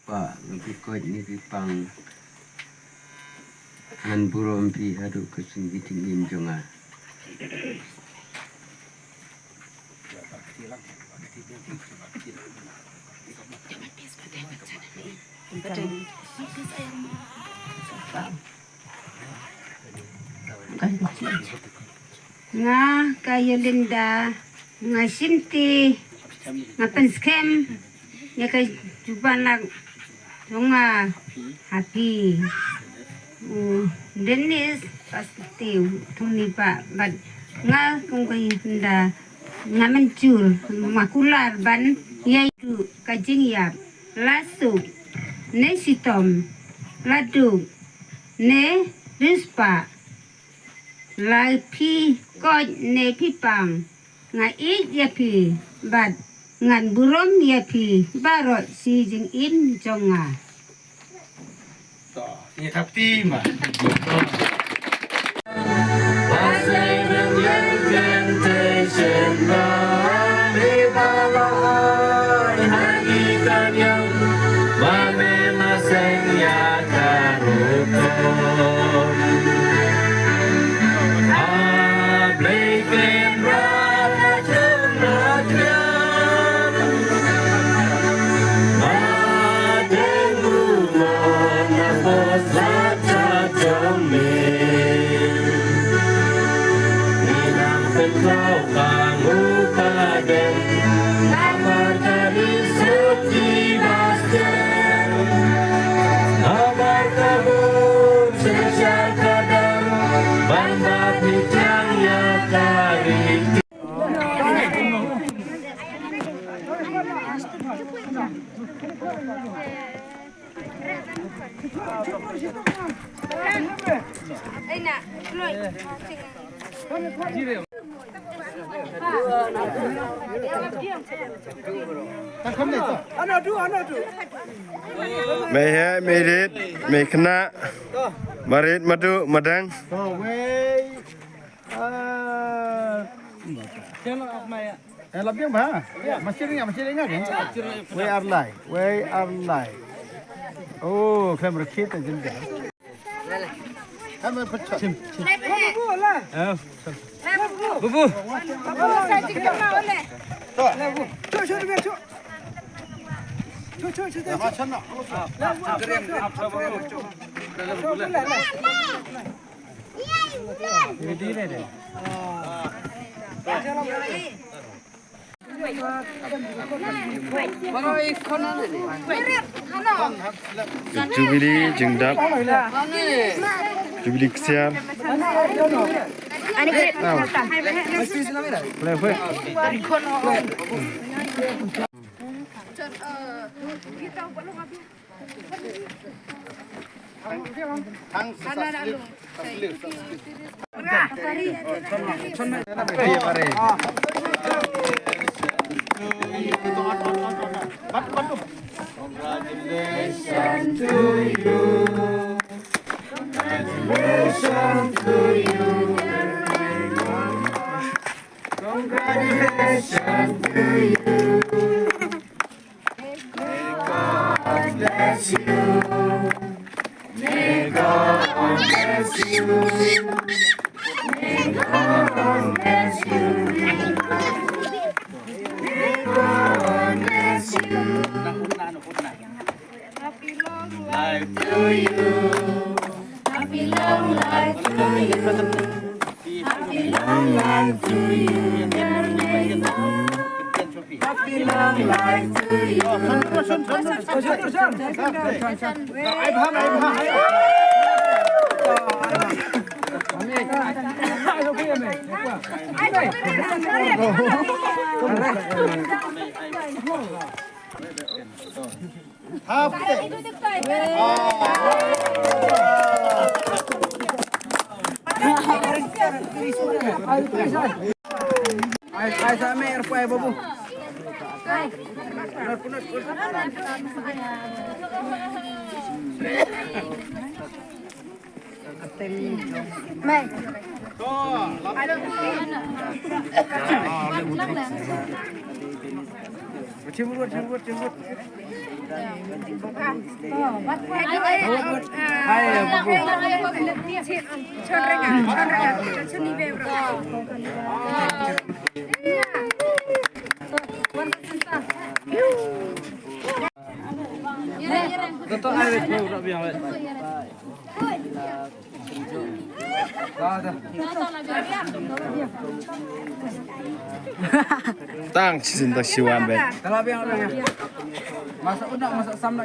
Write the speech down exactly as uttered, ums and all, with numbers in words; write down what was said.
Ba, ngi phi koit ngi phi pang. Ngan burom phi haduh ka sngi jingim jong nga. Nga ka Yolinda, nga shimti, nga pynskhem ïa ka jubab lak jong nga ha phi. U Dennis Pastiu Tuni ba bad nga kum ka Yolinda nga mynjur ma kular ban ïa du ka jingïap la suk ne shitom la duk ne riewspah. La phi koit ne phi pang, nga ïeit ïa phi bad ngan burom ïa phi baroh shi jingim jong nga. Mei heh, mei rit, mei khynnah, marit, madu, madang. To, wei, ah, eh, la biang ba? Masih ringan, masih ringan, kan? Wei ar lai, wei ar lai. Oh, khlem rakit ta jin ja. Khlem rakit. Sim, sim. Eh, bubu. To, to, to, to. To, to, to, to. Ka Jubilee jingdap. Jubilee ksiar. Ani grep. Play, play. Congratulations to you. Congratulations to you. Congratulations to you. May God bless you. May God bless you. May God bless you. May God bless you. Happy long life to you. Happy long life to you. Happy long life to you. Happy long life to you. Ai, ai, sa me er pai babu. Tang shisien tang shiwan bet. Masa udah masa sam na.